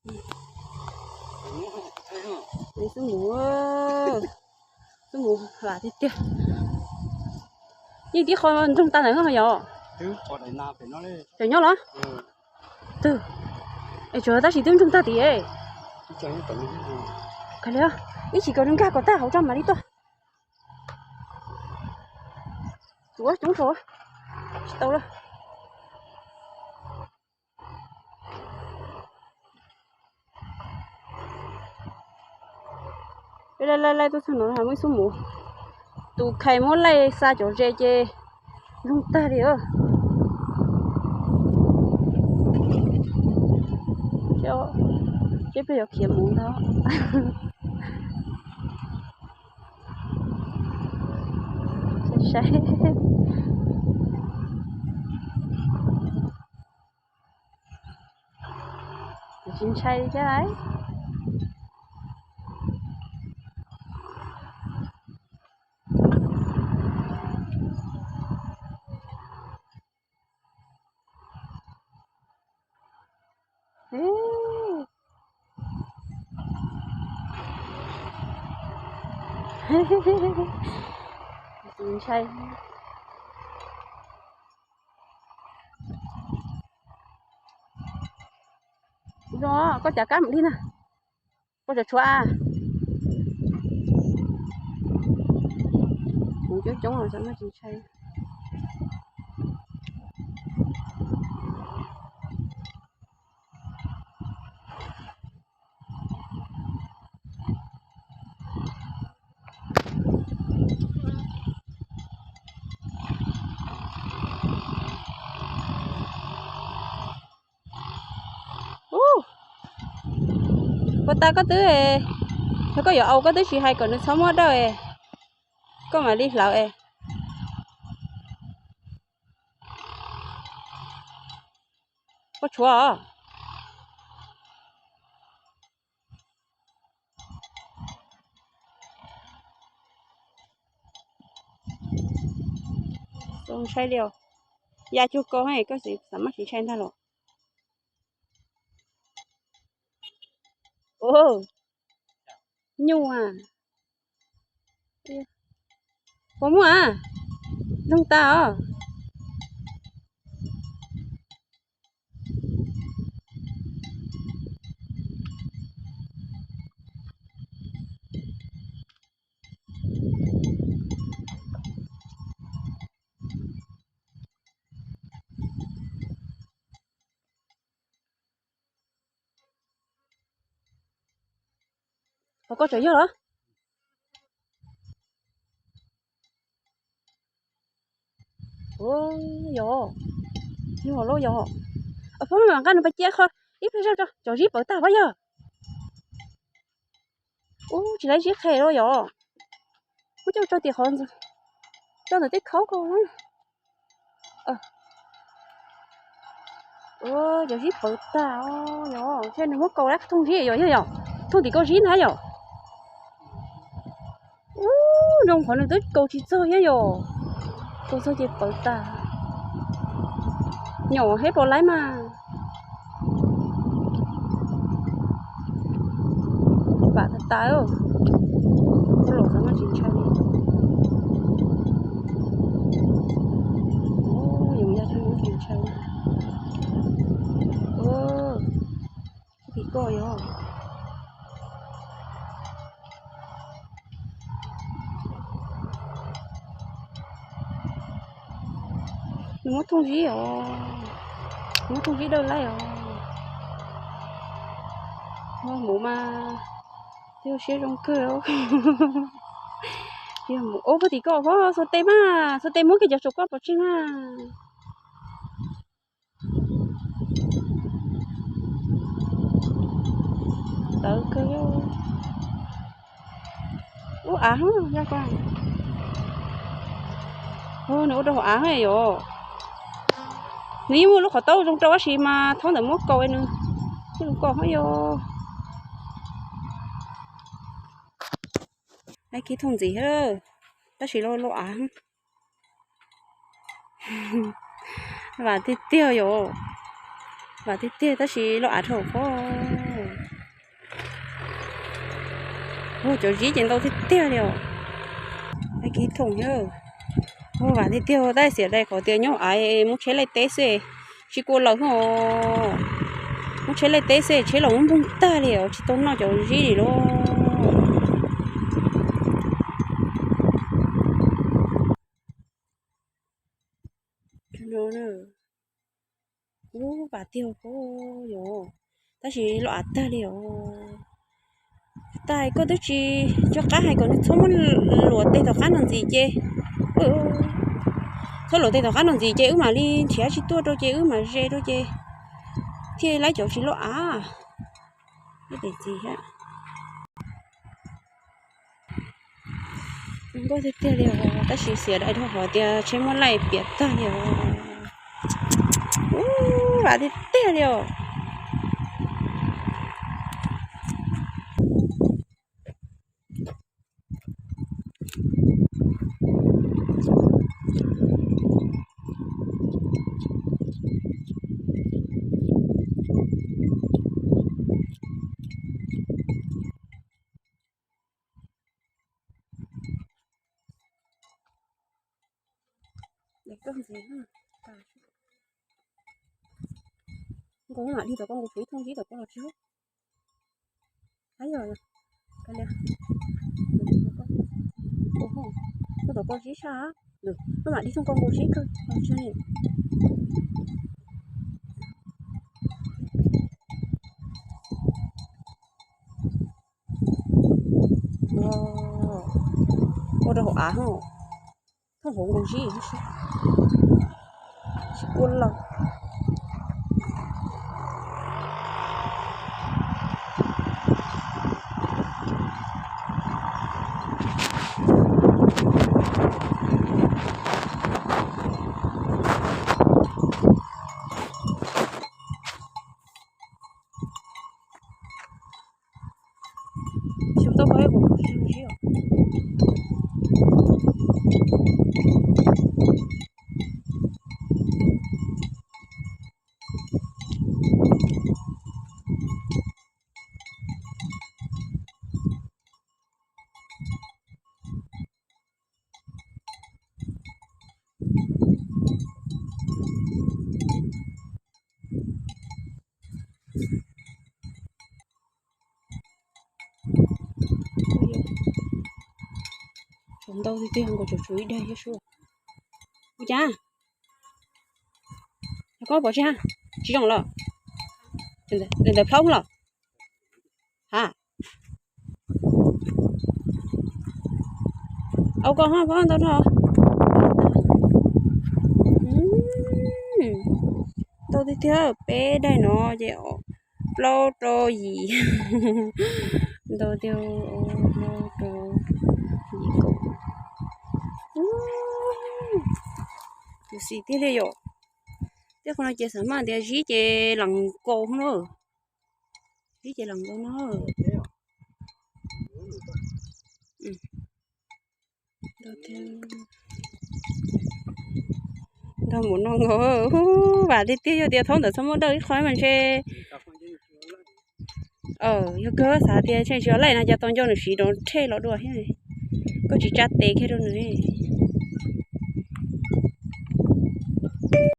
Xub mus, xub mus vam tiag tiag. Yeej tib qho ntsoog tag ntawd yog? Tseem nyob los? Twb, es tsuas tab sis twb ntsoog tag tim. Ib chim kom nws nkag kom tag hauv tso mam li tuaj. Tsuav coob tso, tsis tau lawm. Laij laij laij tuaj txog no muaj ib xub mus. Tus Khais muab laij xa cov ze ces ntsoog tag li. Seb peb yuav khiav mus ntag. Saib, tsis ntshai li thiab lauj. Tsis ntshai. Zoo, koj cav kab mus li na. Koj cov tshuav a. Coob coob los tsis ntshai. Ub, puas tas koj twb, yog koj yuav au koj twb tsis hais kom nws txhob muab dawj, koj mam li hlawv. Koj tshuav os. Tsis ntshai li os. Ya cuag koj, koj xav mas tsis ntshai ntag los. Nyuj a. Puas muaj a? Ntsoog tas os. Ho koj tseem yog los? Yog, yog lauj yog. Phob, mam nqa nws pas cia qho ib pliag zog tso, cov zib pawv tag pab yog. Ub, tsis laib zib qhe los yog. Muab coj tso tim qhov ntxwg, coj ntawm tej khaub ko. Cov zib pawv tag os yog, thiab nws muab kaus lab thooj zib yog, yog yog, thooj tim kaus zib ntag yog. Ub, zoo qhov nws twb kaus tsis txog thiab yog, kaus txog ces pawv tag. Nyom heb pom laib mas. Vam tas tas, ua los xav mas tsis ntshai li. Ub, yus ya tsis ntshai li. Ub, tim koj yog. Nws muab thooj zib os, muab thooj zib dawj laij os. Muab mus mas, twb siab zoo kawg. Ub, puag tim koj, xuas tes mas, xuas tes muab kiag cov saum koj pov tseg mas. Tawv kawg. Ub, av, nws ua rau hauv av yom. Nws yeej muaj lub qhov taub zoo rau tab sis mas thaub ntawd muab kaus nws, tib lub kaus hov yog. Ab, kib thooj ntxiv thiab, tab sis loj loj av. Vam tiag tiag yom, vam tiag tiag tab sis loj av dhau pob. Ua cov zib ces ntau tiag tiag li os. Ua kiv thoom thiab. Ua vam tiag tiag, tab xiam dai qhov tias nyob av muab tsheb laij teb xwb, tsis kua lawm os. Muab tsheb laij teb xwb, tsheb los muab npoog tag li os, tsis tau noj cov zib li lauj. Ub, vam tiag yom, tab sis loj av tag li os. Tais koj twb tsis tso qab hais kom nws txhob muab luam tes tom qab no ntxiv ces, txhob luam tes tom qab no ntxiv ces wb mam li nrhiav tsis tuaj rau ces wb mam ze rau ces thiaj laib cov tsis loj av. Ib tes txiv thiab. Nkauj tiag tiag li os, tab sis xiam dai dhau qhov tias tsheb muab laij piam tag li os. Ub, vam tiag tiag li os. Nkaus mam dig tom koj nkaus, tshuav ib thooj zib tom koj los tsis hab. Ab yog, koj tom koj zib sab, koj mam dig thooj koj nkaus sib kawg los tsis. Ua rau hauv av, thooj hauv nkaus zib, tsis kua lawm. Xyov tau pab ib puas pom sib os. Tshuav ntau tiag tiag, nkaus tshuav tshuav ib daig thiab sub. Ua cas? Koj pom tsis ha? Tsis zoo los? Ntawm plhaub los? Ha? Au koj ho pom ntau dhau. Ntau tiag tiag, peb daim no ces plaub rau yim. Ntau tiag, plaub rau yim kaum. Tus xis tiag li yom. Tej qhov no ces xav mas tias zib ces lees nkaus no. Zib ces lees nkaus no. Ntau mus no nkaus, vam tiag tiag, yog tias thaum ntawd txhob muab dawj ib qho mas ntshe, yog kawg xav tias ntshe tsis laij no cas tau nco nws siv rov rhe los dua thiab. Koj tsis tsa tes kiag rau nws li.